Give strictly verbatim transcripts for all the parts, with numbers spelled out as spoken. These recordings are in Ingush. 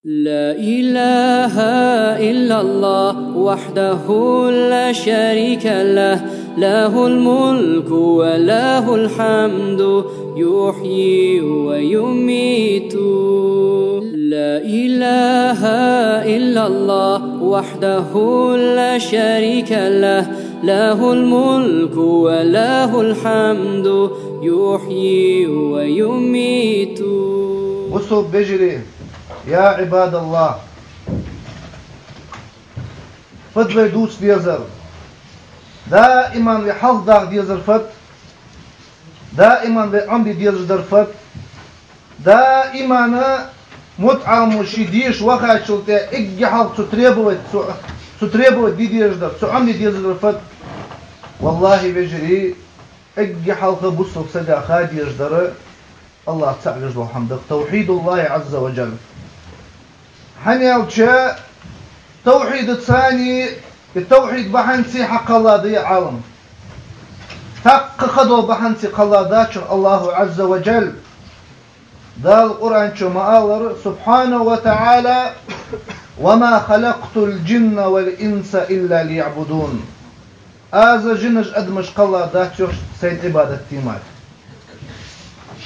لا إله إلا الله وحده لا شريك له، له الملك وله الحمد يحيي ويميت. لا إله إلا الله وحده لا شريك له، له الملك وله الحمد يحيي ويميت. Бусалба вежарий, يا عباد الله, фуд вай дувца дезар? Даиман вай хьалхадаха дезар фуд? Даиман вай Ӏомаде дезаш дар фуд? Даиман мутаӀалимо ше деша вахачул тӀехьагӀа эггара хьалха цо требовать, цо, цо требовать де дезаш дар, цо Ӏомаде дезаш дар фуд? Валлахьи, вежарий, эггара хьалха бусалба сага ха дезаш дар АллахӀ цаӀ веш дола хӀама да, توحيد الله عز وجل. ХӀана аьлча, тавхьидаца а, из тавхьид бахьанца хьакхелла да ер Ӏалам. Цхьаккха ха дола бахьанца кхелла дац АллахӀ عز وجل. Дала Къуръан чу ма аллара, سبحانه وتعالى: وما خلقت الجن والإنس إلا ليعبدون. Аз жинаш, адамаш кхелла дац, йоах, сайна Ӏибадат де мара.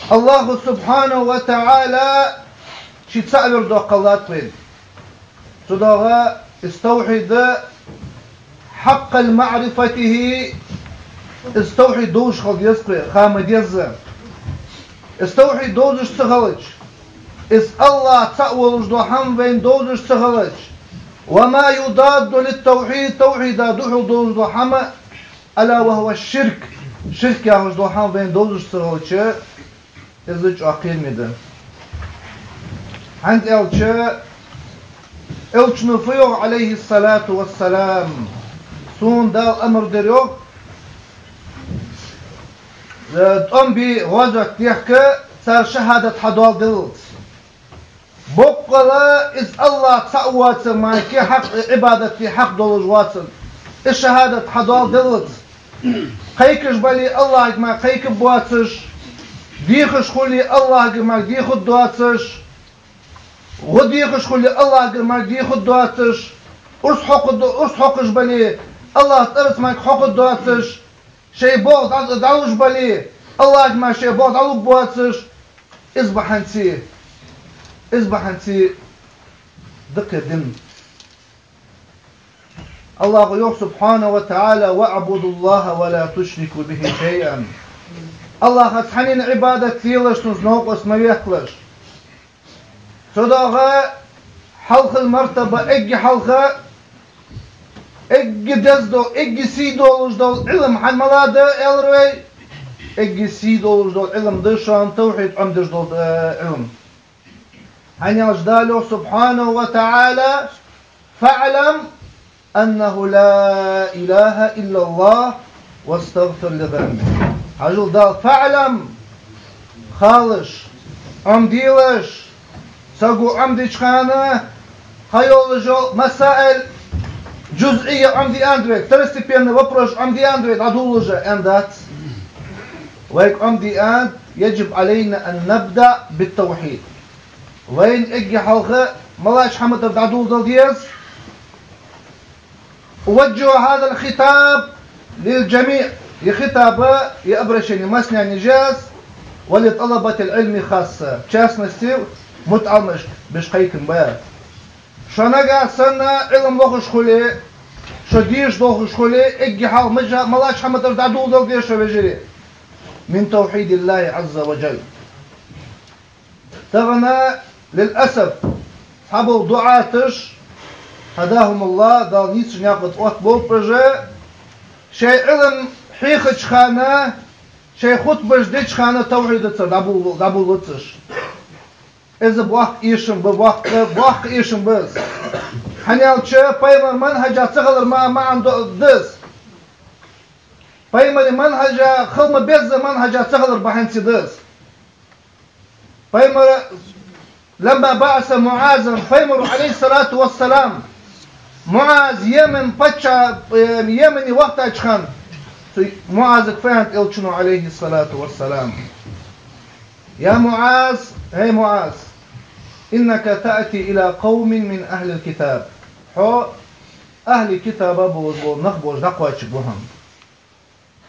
АллахӀ سبحانه وتعالى ше цаӀ вер дола кхеллад вайна. Цудухьа из тавхьид حق معرفته, из тавхьид довзаш хила деза вай, ха ма дезза. Из тавхьид довзаш ца хилча, из АллахӀ цаӀ волаш дола хӀама вайна довзаш ца хилча, وما يضاد للتوحيد, тавхьида духьал довзаш дола хӀама, ألا وهو الشرك, ширк яхаш дола хӀама вайна довзаш ца хилча, из чӀоагӀа кхераме да. ХӀана аьлча, Элчано фу йоах, عليه الصلاة والسلام: сона Дала амар дир, йоах, э, тӀом бе, гӀазот дехка, цар шахӀадат хьадоаладеллалца. Боккъала из АллахӀ цаӀ воацар мара кхы хьакъ, Ӏибадат де хьакъ долаш воацар. Из шахӀадат хьадоаладеллалца. Кхайкаш бале АллахӀага мара кхайкабоацаш, дехаш хуле АллахӀагара мара дехаргдоацаш, гӀо дехаш хуле АллахӀагара мара дехаргдоацаш, урс хьокхаргдо-, урс хьокхаш бале АллахӀа тӀарца мара хьокхаргдоацаш, шоай болх дӀа-, дӀалуш бале АллахӀага мара шоай болх дӀалургбоацаш, из бахьанце, из бахьанце да-кх ер дин. АллахӀа йоах سبحانه وتعالى: واعبدوا الله ولا تشركوا به شيئا. АллахӀаца хьанна Ӏибадат лелаш, цунца новкъост ма вехкалаш. Цудухьа хьалхара мартаба, эггара хьалха, эггара деза дола, эггара сий долаш дола Ӏилма хьа мала да аьлар вай? Эггара сий долаш дола Ӏилма да шоана тавхьид Ӏомадеш дола, э, Ӏилма. ХӀана аьлча Дала йоах سبحانه وتعالى: فاعلم أنه لا إله إلا الله واستغفر لذنبك. Хьажал, Дала: فاعلم, халаш, Ӏомаделаш, саго Ӏомадеча хана хьайолаш йола масаил джузъия Ӏомаде аьннад вайга, второстепенный вопрос Ӏомаде аьннад вайга, дӀадоладе аьннадац. Вайга Ӏомаде аьннад: يجب علينا أن نبدأ بالتوحيد. Вайна эггара хьалха малагӀча хӀамах дӀадоладала деза? أوجه هذا الخطاب للجميع. Ер хитаб, ер обращени массанена я из, ولطلبة العلم خاصة. В частности, мутаӀаламашка беш кхайкам ба. Шо нагахьа санна Ӏилма лохаш хуле, шо деша долхаш хуле, эггара хьалха мажа-, малагӀча хӀамах дӀадоладала деза шо, вежарий? من توحيد الله عز وجل. Тахан, للأسف, цхьабола дуӀаташ, هداهم الله, Дала нийсача наькъа тӀа оттаболба уж, шоай Ӏилма хьехача хана, шоай хутбаш деча хана тавхьидаца дӀабоал-, дӀабоалац уж. Из боккха эшам ба, боккха, боккха эшам ба из. ХӀана аьлча пайхамара манхӀажа ца хилар ма-, маӀан до-, да из. Пайхамара манхӀажа, хила ма безза манхӀажа ца хилар бахьанца да из. Пайхамар, لما بعث معاذا, пайхамар, عليه الصلاة والسلام, МуӀаз Йемен паччахь, э, Йемене вахийтача хана, цу МуӀазага фу аьннад Элчано, عليه الصلاة والسلام: يا معاذ, хӀай МуӀаз, إنك تأتي إلى قوم من أهل الكتاب. Хьо ахьли китаба болаш бола нах болаш дӀакхоачаргва хьона.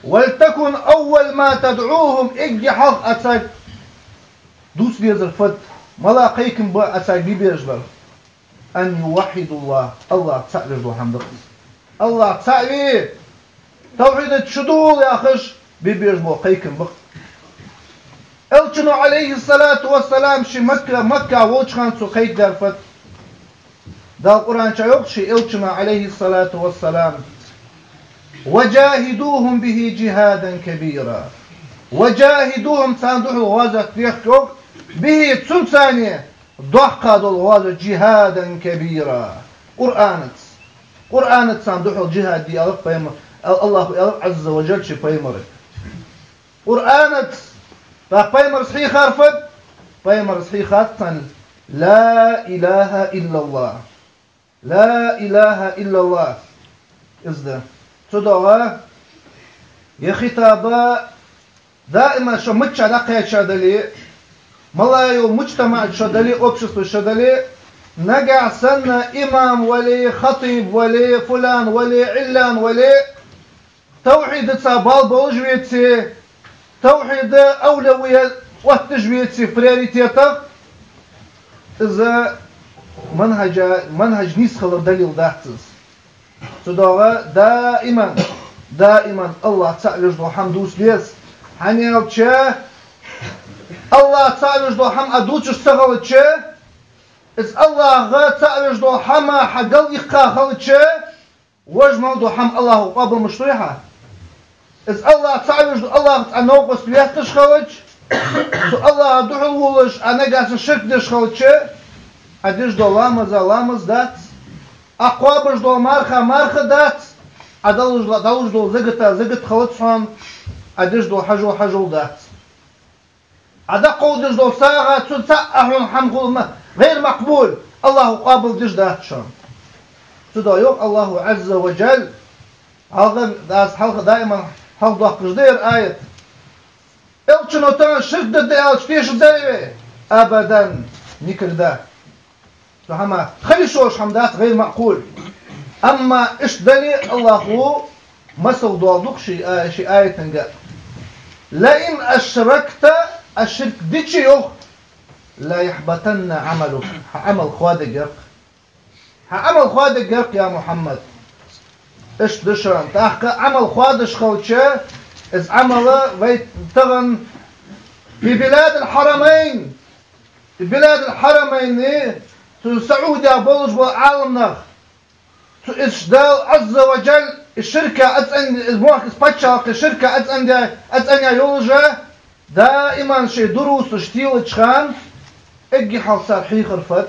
ولتكن أول ما تدعوهم, эггара хьалха Ӏа царга дувца дезар фуд, мала кхайкам ба Ӏа царга бе безаш бар? أن يوحدوا الله, АллахӀ цаӀ веш дола хӀама да-кх из. АллахӀ цаӀ ве, тавхьида чу довла яхаш, бе безаш бола кхайкам ба-кх. Элчано, عليه الصلاة والسلام, ше Макка, Макка волча хана цо кхайкадаьр фуд? Дала Къуръан чу йоах ше Элчано, عليه الصلاة والسلام: وجاهدوهم به جهادا كبيرا. وجاهدوهم, царна духьал гӀазот дехка, йоах, به, цунца, доккха дола гӀазот, جهادا كبيرا, Къуръанаца. Къуръанаца царна духьал джихӀад де, аьлар пайхам-, Ал-, АллахӀа аьлар, عز وجل, ший пайхамарга. Къуръанаца. ТӀаккха пайхамарас хьийхар фуд? Пайхамарас хьийхар царна: لا إله إلا الله. لا إله إلا الله. Из да. Цудухьа ер хитаб даим шо мичча дӀакхаьча дале, мала йола муджтамаӀ шо дале, общество шо дале, нагахь санна имам вале, хатиб вале, фулан вале, Ӏиллан вале, тавхьидаца бала болаш веце, тавхьида авлавият отташ веце приоритетах, из манхӀажа, манхӀаж нийса хилар далил дац из. Цудухьа даиман, даиман АллахӀ цаӀ веш дола хӀама дувца деза. ХӀана аьлча, АллахӀ цаӀ веш дола хӀама Ӏа дувцаш ца хилча, из АллахӀ цаӀ веш дола хӀама хьа гал иккха хилча, вож мел дола хӀама АллахӀа къоабал мишта ду хьа? Из АллахӀ цаӀ веш дола, АллахӀаца Ӏа новкъост ветташ хилча, цу АллахӀа духьал волаш, Ӏа нагахь санна ширк деш хилча, Ӏа деш дола ламаза ламаз дац, Ӏа кхоабаш дола марха марха дац, Ӏа далуш, далуш дола заката закат хилац хьона, Ӏа деш дола хьажол хьажол дац. Ӏа дӀакховдаш дола сагӀа, цу цаӀ а хьона хӀама хул ма, غير مقبول, АллахӀа къоабал деш дац шоана. Цудухьа йоах АллахӀа عز وجل, хьалха, аз хьалха даиман хьалхадоаккхаш да ер аят. Элчано тахан ширк дергда аьлча, тешаргдий вай? أبدا, никогда. Цу хӀама хила йиш йолаш хӀама дац, غير معقول. Амма иштта дале, АллахӀа масал доаладу-кх ший а-, ший аятага: لئن أشركت, Ӏа ширк дича, йоах, ليحبطن عملك, хьа Ӏамал хоадергья-кх. Хьа Ӏамал хоадергья-кх, я Мухьаммад. Иштта да шоана. ТӀаккха Ӏамал хоадаш хилча, из Ӏамал вай тахан في بلاد الحرمين, في بلاد الحرمين, цу СаӀудехь болаш бола Ӏаламнах, цу иштта Дала عز وجل из ширка а цӀен-, из мохк, из паччахьалкхе ширка а цӀенъяь, а цӀенъяь йолаш, даиман шоай дурусаш телача хана, эггара хьалха цар хьехар фуд?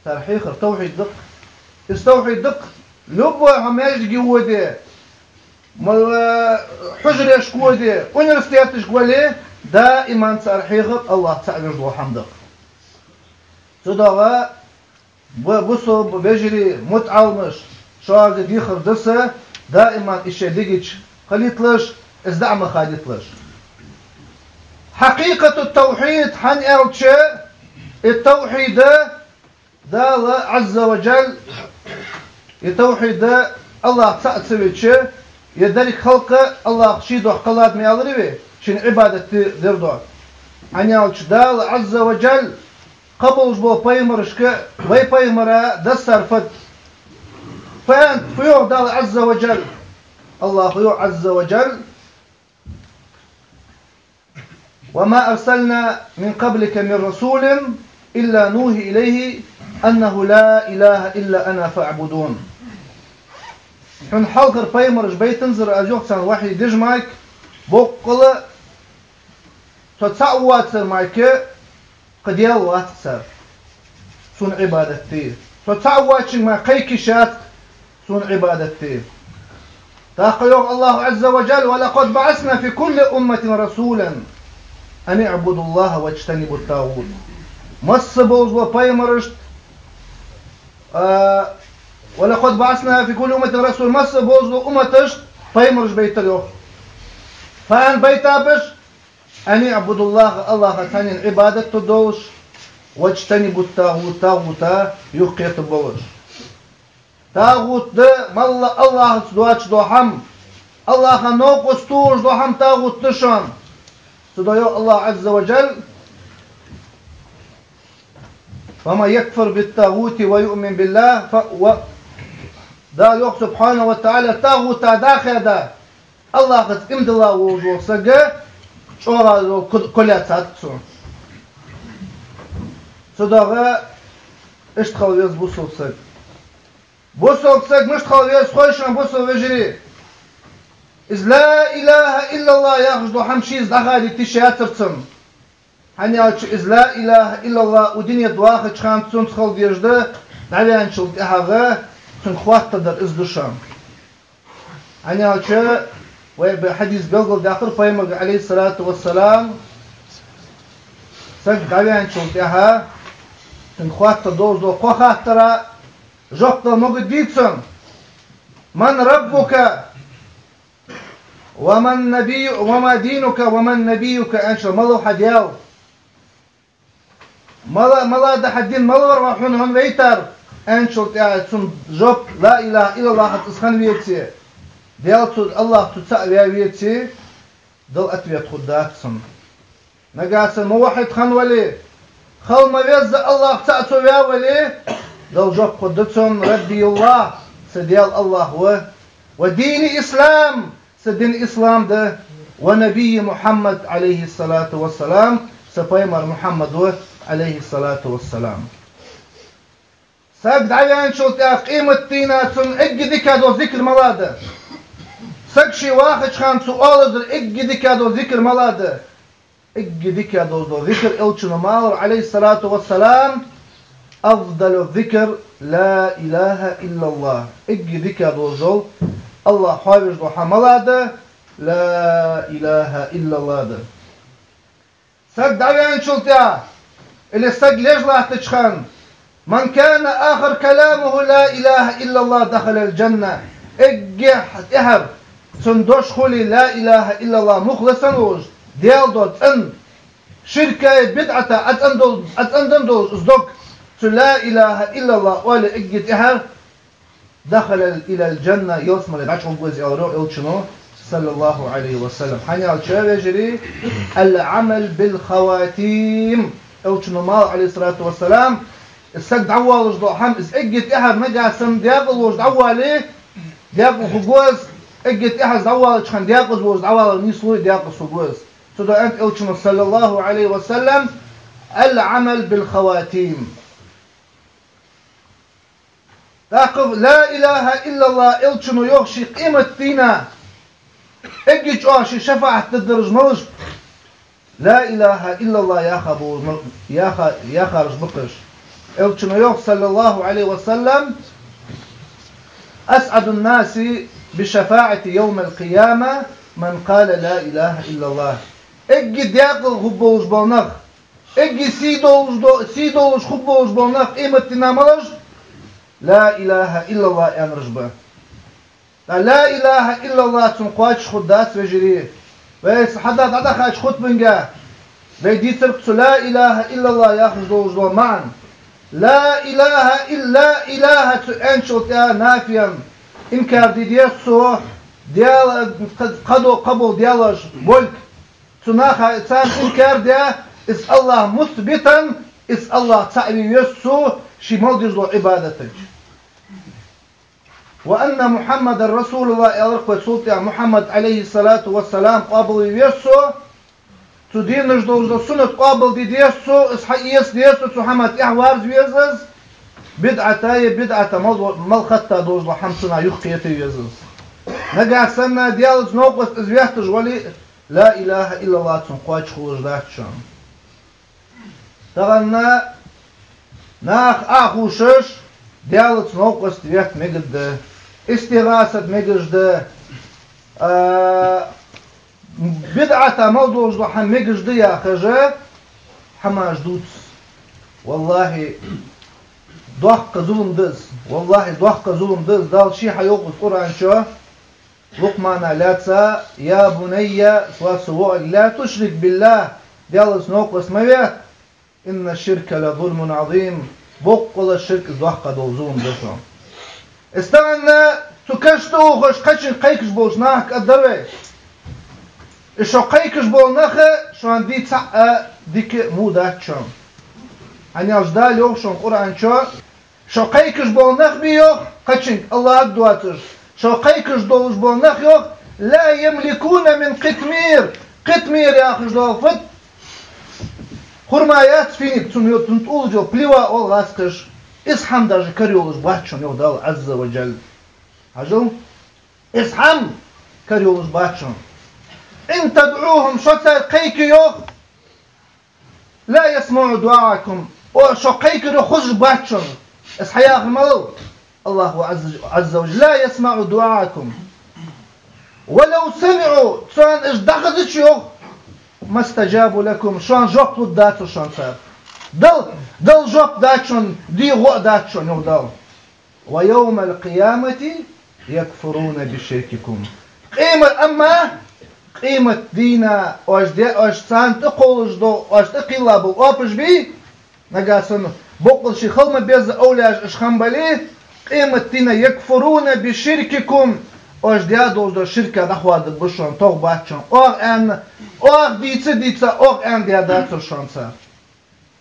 Цар хьехар тавхьид да-кх. Из тавхьид да-кх. Любой хьо маьждиге воде, ма-, хьужарешка воде, университеташка вале, даиман цар хьехар АллахӀ цаӀ веш дола хӀама да-кх. Цудухьа, ба-, бусалба вежарий, мутаӀаламаш, шуга дехар да са, даиман из шоай дега чу хилийталаш, из дӀа а ма хадийталаш. حقيقة التوحيد, хӀана аьлча, из тавхьид Дала عز وجل, из тавхьид, АллахӀ цаӀ ца веча, ер деррига халкъ АллахӀ ший духьа кхеллад ма аьларий вай, шийна Ӏибадат де-, дер духьа. ХӀана аьлча Дала عز وجل кхыболаш бола пайхамарашка вай пайхамара дассар фуд? Фу аьннад, фу йоах Дала عز وجل? АллахӀа йоах عز وجل: وما أرسلنا من قبلك من رسول إلا نوحي إليه أنه لا إله إلا أنا فاعبدون. Хьона хьалхара пайхамараш байтанзар аз, йоах, царна вахьий деш мара, боккъала со цаӀ воацар мара, кхы даьла вац-кх цар, сона Ӏибадат де. Со цаӀ воацачунга мара кхайка йиш яц-кх, сона Ӏибадат де. ТӀаккха йоах АллахӀа عز وجل: ولقد بعثنا في كل أمة رسولا أن اعبدوا الله واجتنبوا الطاغوت. Масса болаш бола пайхамарашта, а, ولقد بعثنا في كل أمة رسولا, масса болаш бола умматашта пайхамараш байтар, йоах. Фу аьнна байтаб уж? أن اعبدوا الله, АллахӀаца цхьаннена Ӏибадат де долаш, واجتنبوا الطاغوت, тагӀута юхакхетаргболаш. ТагӀут да, малла АллахӀаца доацаш дола хӀама, АллахӀа новкъост тохаш дола хӀама тагӀут да шоана. Цудухьа йоах АллахӀ Ӏазза ва Джалла: ومن يكفر بالطاغوت ويؤمن بالله, фа-, ва-, Дала йоах, субхьанаху ва таӀала, тагӀута дӀа а хаьда, АллахӀаца иман дилла волаш вола саг чӀоагӀа йола ку-, кулаца хӀаьта цо. Цудухьа иштта хила веза бусалба саг. Бусалба саг мишта хила веза хой шоана, бусалба вежарий? Из لا إله إلا الله яхаш дола хӀама шийца дӀахадийта йиш яцар цунна. ХӀана аьлча из لا إله إلا الله укх дунен тӀа вахача хана цунца хила дезаш да, дӀаваьнначул тӀехьагӀа цунга хоаттаргдар из да шоана. ХӀана аьлча вай бе-, хьадис белгалдаьккхар пайхамара, Ӏалайхи ссалату вассалам, саг дӀаваьнначул тӀехьагӀа цунга хоаттаргдолаш дола кхо хаттара жоп дала могаргдий цунна: من ربك؟ ومن نبي-, وما دينك؟ ومن نبيك؟ Аьнначул: мала ва хьа Даьла? Мала, мала да хьа дин, мала вар хьона, хьона вайтар? Аьнначул тӀехьагӀа цунна жоп: لا إله إلا الله-ца из хинна веце, Даьла цо, АллахӀ цо цаӀ ваь веце, дала ответ хургдац цунна. Нагахьа санна муваххьид хинна вале, хила ма везза АллахӀ цаӀ цо ваь вале, дала жоп хургда цунна: ربي الله, са Даьла АллахӀ ва, وديني الإسلام, са дин ислам да, ونبيي محمد, Ӏалайхи ссалату вассалам, са пайхамар Мухьаммад ва, Ӏалайхи ссалату вассалам. Саг дӀаваьнначул тӀехьагӀа къематдийнахьа цунна эггара дика дола зикр мала да? Саг ше вахача хана цо оалаш дар эггара дика дола зикр мала да? Эггара дика дола зикр, Элчано ма аллара, Ӏалайхи ссалату вассалам: أفضل الذكر لا إله إلا الله. Эггара дика дола, АллахӀ хьоавеш дола хӀама мала да? لا إله إلا الله да. Саг дӀаваьнначул тӀехьагӀа, или саг леш латтача хана: من كان آخر كلامه لا إله إلا الله دخل الجنة. Эггара тӀехьара цун дош хуле لا إله إلا الله, мухласан волаш, Даьла дола цӀена, ширка, бидӀата ӀацӀенда дола, ӀацӀендан долаш из дог, цу لا إله إلا الله оале эггара тӀехьара, دخل إلى الجنة, ялсмале дӀачугӀоргва из, аьлар Элчано, صلى الله عليه وسلم. ХӀана аьлча, вежарий, العمل بالخواتيم. Элчано ма аллара, Ӏалайхи ссалату вассалам, из саг дӀавоалаш дола хӀама, из эггара тӀехьара нагахьа санна даькъала волаш дӀавоале, даькъала хургва из, эггара тӀехьа из дӀавоалача хана даькъаза волаш дӀавалар нийслу, даькъаза хургва из. Цудухьа аьннад Элчано, صلى الله عليه وسلم: العمل بالخواتيم. ТӀаккха لا إله إلا الله, Элчано йоах, ший къематдийнахьа эггара чӀоагӀа ший шафаӀат дергдараш малаш ба? لا إله إلا الله яха болаш ма-, яха, яхараш ба-кх уж. Элчано йоах, صلى الله عليه وسلم: أسعد الناس بشفاعتي يوم القيامة من قال لا إله إلا الله. Эггара даькъала хургболаш бола нах, эггара сий долаш до-, сий долаш хургболаш бола нах къематдийнахьа малаш ба? لا إله إلا الله аьннараш ба. ТӀаккха لا إله إلا الله цунна кхоачаш хургдац, вежарий. Вай са хьада дӀадахача хутбанга вай дийцар-кх цу لا إله إلا الله яхаш долаш дола маӀан. لا إله إلا الله цо аьнначул тӀехьагӀа нафиян, инкар де деза цо, Даьла, кхы-, кхыдола, кхыбола даьлаш болга. Цу наха, царна инкар де, из АллахӀ مثبتا, из АллахӀ цаӀ ве веза цо ший мел деш дола Ӏибадатаца. وأن محمدا رسول الله аьлар-кх вай, цул тӀехьагӀа Мухьаммад, Ӏалайхи ссалату вассалам, къоабалве веза цо, цо денаш долаш дола суннат къоабалде деза цо, из хьаэца деза цо, цу хӀаман тӀехьа верза веза из, бидӀата е бидӀата мел, мел хатта долаш дола хӀама цунах юхакхета веза из. Нагахьа санна Даьлаца новкъост из ветташ вале, لا إله إلا الله цунна кхоачаш хулаш дац шоана. Тахан наха Ӏохувшаш, Даьлаца новкъост ветта мегаргда, истигӀасат мегаш да, а, бидӀата мел долаш дола хӀама мегаш да яхаш хӀамаш дувц. ВаллахӀи, доккха зулам да из. ВаллахӀи, доккха зулам да из. Дала ше хьайоах из Къуръан чу, Лукъмана лаьца: يا بني, ва са воӀ, لا تشرك بالله, Даьлаца новкъост ма ветта. إن الشرك لظلم عظيم. Боккъала ширк из доккха дола зулам да шоана. Из тахан цу кашта ухаш кхычунга кхайкаш болча нахага аргдар вай. Из шо кхайкаш бола нах шоана дийца а дика а во дац шоана. ХӀана аьлча Дала йоах шоана Къуръан чу: шо кхайкаш бола нах бий, йоах, кхычунга, АллахӀага доацаш, шо кхайкаш долаш бола нах, йоах, لا يملكون من قطمير. Къитмир яхаш дола фуд? Хурма яц, финик, цунна йо-, цунна тӀулж йола плива оал гӀазкхаша. Из хӀама даже кара йолаш бац шоана, йоах Дала Ӏазза ва Джалла. Хьажал, из хӀама кара йолаш бац шоана. إن تدعوهم, шо царга кхайка, йоах, لا يسمعوا دعاءكم. О, шо кхайкар, йоах, хозаш бац шоана. Из хьаяхар малав? АллахӀ ва Ӏазза, Ӏазза ва Джалла. لا يسمعوا دعاءكم. ولو سمعوا, царна уж дӀахазача, йоах, ما استجابوا لكم, шоана жоп лургдацар шоана цар. Дала, Дала жоп дац шоана, де гӀо а дац шоана, йоах Дала. ويوم القيامة يكفرون بشرككم. Къемат, амма къематдийнахьа оаш де, оаш царна тӀакхоллаш дола, оаш тӀакхелла бола оапаш бий, нагахьа санна боккъала ший хила ма безза овлияш уж хинна бале, къематдийнахьа يكفرون بشرككم, оаш даь долаш дола ширка дӀахоадергба шоана, товбат шоана. Оаха аьнна, оаха дийца а дийца, оаха аьнна даь дацар шоана цар.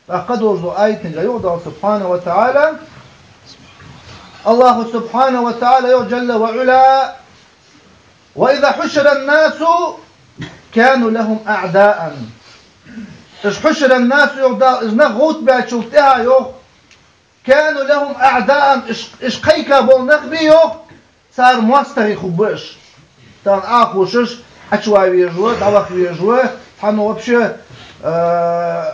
ТӀаккха долаш дола аятага йоах Дала субхьанаху ва таӀала, АллахӀа субхьанаху ва таӀала йоах, Джалла ва Ӏала: وإذا حشر الناس كانوا لهم أعداء. Уж حشر الناس йоах Дала, уж нах гӀовттабаьчул тӀехьагӀа йоах, كانوا لهم أعداء, уж, уж кхайка бола нах бий, йоах, цар моастагӀий хургба уж. Тахан Ӏохувшаш, Ӏочуваха везаш ва, дӀаваха везаш ва, цхьанне вообще, а,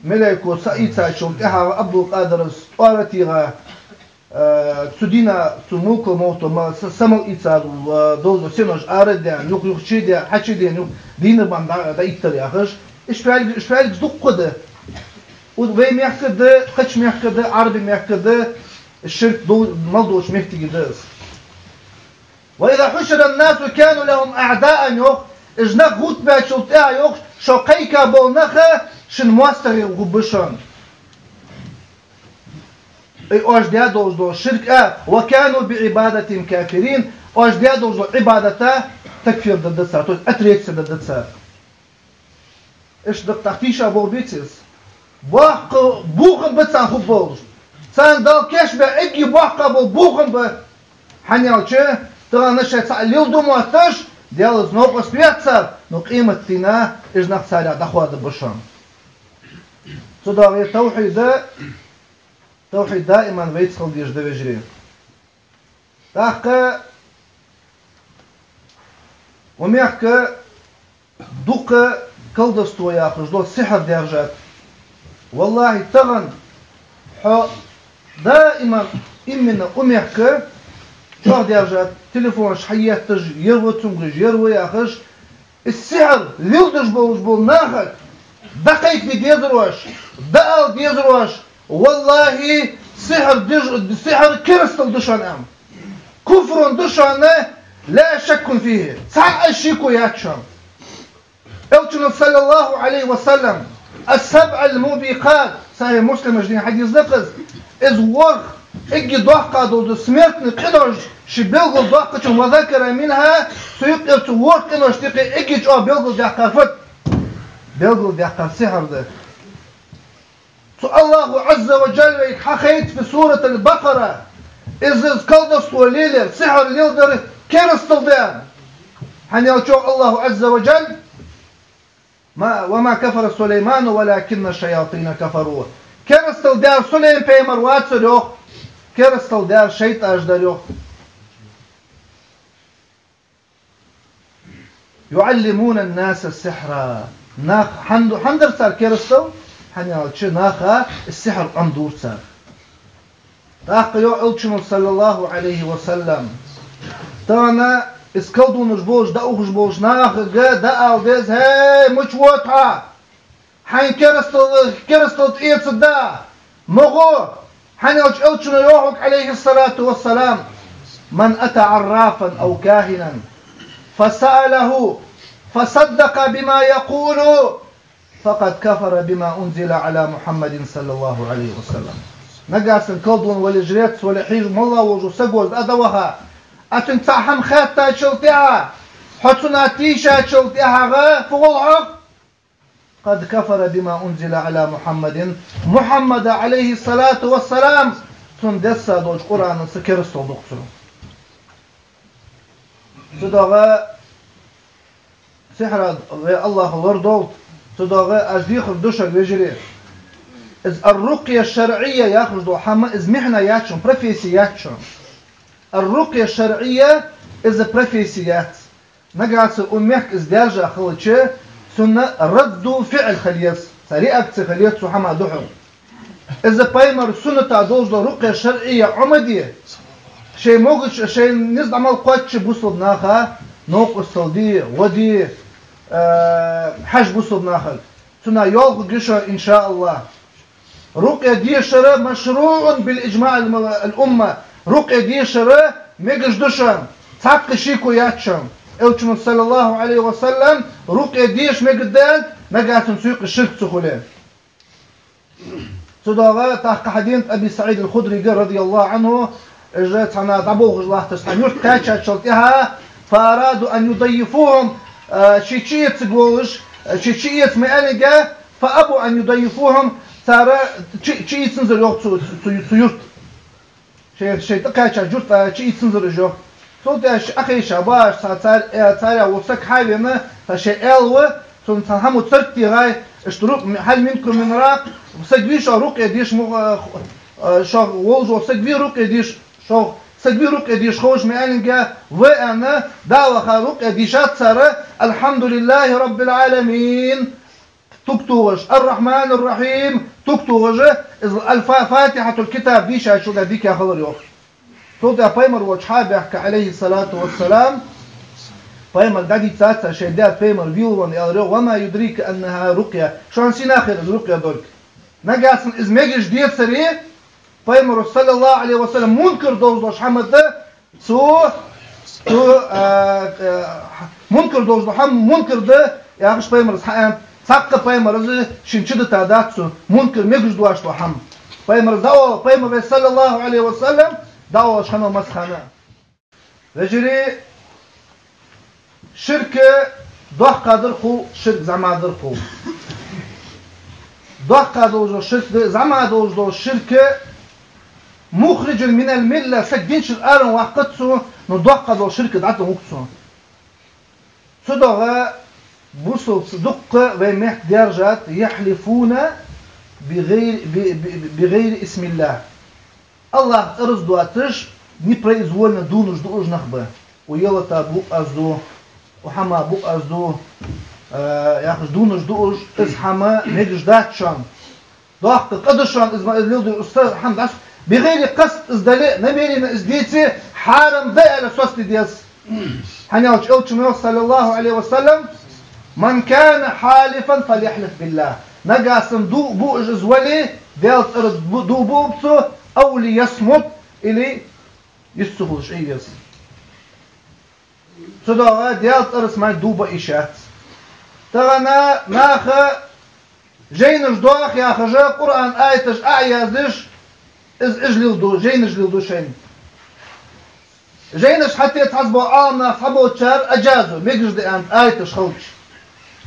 малейко са ийцачул тӀехьагӀа Ӏабдул-Къадара тӀоара тӀа, а, цу дийнахьа, цу мулкал мовто ма са-, са мел ийца, а, долаш дола сенош арадаьнна, юха-юха чудаьнна, хьачудаьнна, юха дийнахьа бан дӀа-, дӀаэттар яхаш. Уж пхьалг-, уж пхьалгаш дукха да. Вай мехка да, кхыча мехка да, Ӏарбий мехка да, ширк дол-, мел долча мехкага да из. وإذا حشر الناس كانوا لهم أعداء, йоах, уж нах гӀовттабаьчул тӀехьагӀа, йоах, шо кхайка бола нах шун моастагӀий хургба шоана. Ай, оаш даь долаш дола ширк а, وكانوا بعبادتهم كافرين, оаш даь долаш дола Ӏибадата такфир дергда цар, то есть отречься дергда цар. Иштта дакъа тӀа тийша болх беций из? Боккха бохам ба царна хургболаш. Царна Дала кийчбаь эггара боккха бола бохам ба. ХӀана аьлча, тахан шоай цхьа леладу мотташ, Даьлаца новкъост ваьв цар, но къематдийнахьа уж нах царех дӀахоадергба шоана. Цудухьа тавхьид, тавхьид даиман вайца хила дезаш да, вежарий. ТӀаккха укх мехка дукха колдовство яхаш дола, сихьр даьржад. ВаллахӀи, тахан хьо даиман именно укх мехка чӀоагӀа даьржад, телефонаш хьаетташ, ер ва цунгаш, ер ва яхаш, из сихьр леладеш болаш бола нахага дӀакхайкаде дезар оаш, дӀаала дезар оаш, валлахӀи, сихьр деш-, сихьр керастал да шоана, аьнна. كفر да шоана, لا شك فيه. Цхьа а шеко яц шоана. Элчано, صلى الله عليه وسلم, السبع الموبقات, Сахьихь Муслима чу дийна хьадис да-кх из, из ворхӀ эггара доккха дола смертный къинош, ший белгалдоаккхача, وذكر منها, цу юкъера цу ворхӀ къиношта юкъе эггара чӀоагӀа белгалдаьккхар фуд? Белгалдаьккхар сихьр да. Цу АллахӀа Ӏазза ва Джалла вайга хьахайт фи сурат аль-Бакъара, из, из колдовство лелаяр, сихьр леладар керастал да. ХӀана аьлча АллахӀа Ӏазза ва Джалла: ما، وما كفر سليمان ولكن الشياطين كفروا. Керастал даьр Сулейма пайхамар вацар, йоах, керастал даьр шайтӀаш дар, йоах. يعلمون الناس السحر. Нах хьан-, хьан дар цар керастал? ХӀана аьлча наха сихьр Ӏомадора цар. ТӀаккха йоах Элчано, صلى الله عليه وسلم, тахан из колдунаш болаш, дӀаухаш болча нахага дӀаала деза: хӀей, мича вода хьо? Хьайна керастал, керастал тӀаэцаргда, ма гӀо. ХӀана аьлча Элчано йоах, عليه الصلاة والسلام: من أتى عرافا أو كاهنا فسأله فصدق بما يقول فقد كفر بما أنزل على محمد صلى الله عليه وسلم. Нагахь санна колдун вале, жрец вале, хьежа молла волча саго из дӀаваха, а цунга цхьа хӀама хаьттачул тӀехьагӀа, хьо цунах тийшачул тӀехьагӀа фу хул хьох? قد كفر بما أنزل على محمد. Мухьаммада, عليه الصلاة والسلام, цунна дессадолча Къуръанаца керастал ду-кх цо. Цудухьа сихьрах вай АллахӀа лорадолда. Цудухьа аз дехар ду шуга, вежарий. Из ар-рукъя шарӀийя яхаш дола хӀама, из михьна яц шоана, профессия яц шоана. Ар-рукъя шарӀийя, из профессия яц. Нагахь санна укх мехка из даьржа хилча, цунна радду фиӀл хила еза, цхьа реакция хила еза цу хӀаман духьал. Из пайхамара сунната долаш дола рукъя шарӀийя Ӏомаде, шоай могаш, шоай низ дӀа мел кхоачача бусалба наха новкъостал де, гӀо де, э, хьажа бусалба нахага. Цунах йоалхаргья шо, иншааллахӀ. Рукъя дешар машруӀун биль-иджмаӀ аль-, аль-умма. Рукъя дешар мегаш да шоана. Цхьаккха шеко яц шоана. Элчано, صلى الله عليه وسلم, рукъя деша мегаргда, нагахь санна цу юкъе ширк ца хуле. Цудухьа тӀаккха хьадена Аби СаӀид аль-Худрийга, رضي الله عنه, уж цхьана дӀаболхаш латташ цхьан юрта кхаьчачул тӀехьагӀа, فأرادوا أن يضيفوهم, а, шоаш чуэцаргволаш, а, шоаш чуэца ма аьннинге, فأبوا أن يضيفوهم, цар чу-, чуийцанзар йоах цу, цу, цу юрта. Шоай, шоай тӀакхаьчача юрта чуийцанзар уж йоах. Цул тӀехьагӀа Ӏохайша бааш цхьа цар, э, царех вола саг хьавена, цхьа шоай аьла ва, цунна цхьа хӀама царгтехай, иштта рукъ-, هل منكم من راق, саг вий шоах рукъя деша, мух-, э, шоах волаш вола саг вий рукъя деша, шоах саг вий рукъя деша ховш ма аьннинге, ва аьнна, дӀа а ваха рукъя дийшад цар, الحمد لله رب العالمين. Туг тохаш, الرحمن الرحيم, туг тохаш, из аль-Фа-, فاتحة الكتاب дийшачул тӀехьагӀа дика хилар йоах. Цул тӀехьагӀа пайхамар волча хьа а баьхка, عليه الصلاة والسلام, пайхамарга дӀадийцад цар, шоай даьра пайхамар вийлавенна, аьлар йоах: وما يدريك أنها رقية. Шоана сенах хет из рукъя долга? Нагахь санна из мегаш децаре, пайхамара, صلى الله عليه وسلم, мункар долаш дола хӀама да, цо, цо, а, а, мункар долаш дола хӀама мункар да яхаш пайхамара хьааьннад. Цхьаккха пайхамара шийна чудита дац цо, мункар, мегаш доацаш дола хӀама. Пайхамара дӀаоал-, пайхамар вай, صلى الله عليه وسلم, дӀаоалаш хиннав массахана. Вежарий, ширк доккха дар хул, ширк зӀамига дар хул. Доккха долаш дола ширк да, зӀамига долаш дола ширк, مخرج من الملة, саг динчура ара ваккхац цо, но доккха дола ширк дӀатӀавуг цо. Цудухьа бусалба дуккха вай мехка даьржад, يحلفون بغير، ب-، ب-، بغير اسم الله. АллахӀа цӀераш доацаш, непроизвольно дувнаш да уж нах ба. Укх ялата букъ аз ду, укх хӀама букъ аз ду, э, яхаш дувнаш да уж, из хӀама мегаш дац шоана. Доккха къа да шоана из ма, из леладу, из са хӀама дац. بغير قصد из дале, намеренно из деце, хьарам да аьле соцаде деза. ХӀана аьлча Элчано, صلى الله عليه وسلم: من كان حالفا فليحلف بالله. Нагахь санна дув буаш из вале, Даьла цӀерах ду-, дув буаб цо, أو ليصمت, или йист ца хулаш Ӏе веза. Цудухьа Даьла цӀерах мара дув баа йиш яц. Тахан наха жайнаш доах яхаш, Къуръан аяташ а яздеш, из, из леладу, жайнаш леладу шоай. Жайнаш хьатӀа цхьабола Ӏаламнах, цхьаболчар أجازوا, мегаш да аьннад, аяташ хилча.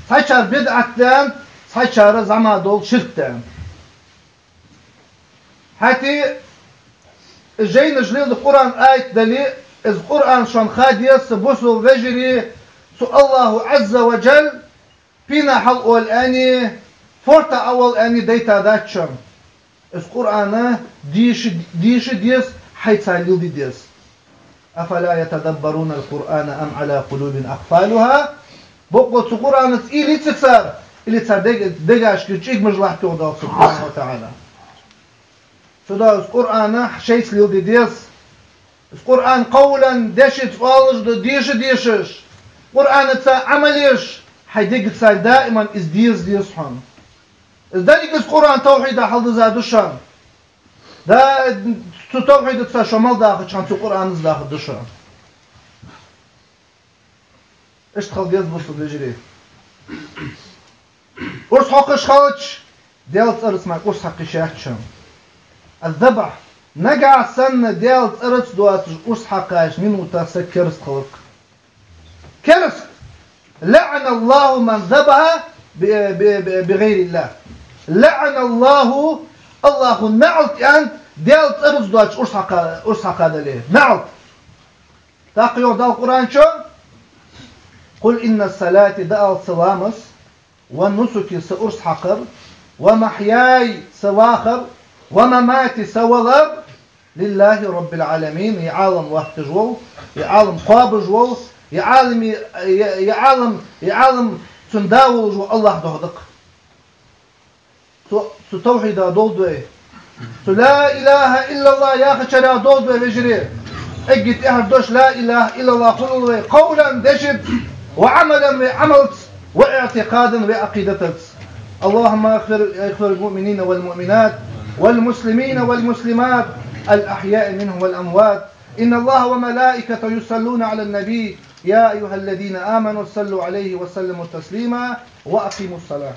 Цхьачар бидӀат да аьннад, цхьачар зӀамига дола ширк да аьннад. ХӀаьта жайнаш леладу Къуръан аят дале, из Къуръан шоана ха деза, бусалба вежарий, цу АллахӀа عز وجل пена хьалъоал аьнна, форта Ӏовал аьнна дайта дац шоана. Из Къуръан деша, деша деза, хьайца леладе деза. أفلا يتدبرون القرآن أم على قلوب أقفالها؟ Бокъо цу Къуръанаца уйла йиций цар, или цар дег-, дегашка чӀегмаж латтайоа, аьлар Аллахӏ субхьанаху ва таӀала. Цудухьа из Къуръан шоайца леладе деза. Из Къуръан къавлан, дешаца оалаш да, деша дешаш, Къуръанаца Ӏамал еш, хьай дегаца даиман из деза деза хьона. Из деррига из Къуръан тавхьида хьалдиза да шоана. Да, цу тавхьидаца шо мел дахача хана цу Къуръанаца даха да шо. Иштта хила деза, бусалба вежарий. Урс хьокхаш хилча, Даьла цӀерца мара урс хьакха йиш яц шоана. Аз дабахь, нагахь санна Даьла цӀерца доацаш урс хьакхача минута саг кераст хиларах. Кераст! لعن الله من ذبح ب- ب- ب- بغير الله. لعن الله, АллахӀа наӀалт аьннад Даьла цӀерца доацаш урс хьакха-, урс хьакха дале. НаӀалт! ТӀаккха йоах Дала Къуръан чу: قل إن صلاتي, дӀаала, са ламаз, ونسكي, са урс хьакхар, ومحياي, са вахар, ومماتي, са валар, لله رب العالمين, ер Ӏалам латташ вола, ер Ӏалам кхоабаш вола, ер Ӏалам, ер, ер Ӏалам, ер Ӏалам цун да волаш вола АллахӀ духьа да-кх. Цу, цу тавхьида долда вай. Цу لا إله إلا الله яхачарех долда вай, вежарий. Эггара тӀехьара дош لا إله إلا الله хулалва вай, قولا, дешаца, وعملا, вай Ӏамалца, واعتقادا, вай Ӏакъидатаца. اللهم اغفر، اغفر المؤمنين والمؤمنات والمسلمين والمسلمات الأحياء منهم والأموات. إن الله وملائكته يصلون على النبي، يا أيها الذين آمنوا صلوا عليه وسلموا تسليما. وأقيموا الصلاة.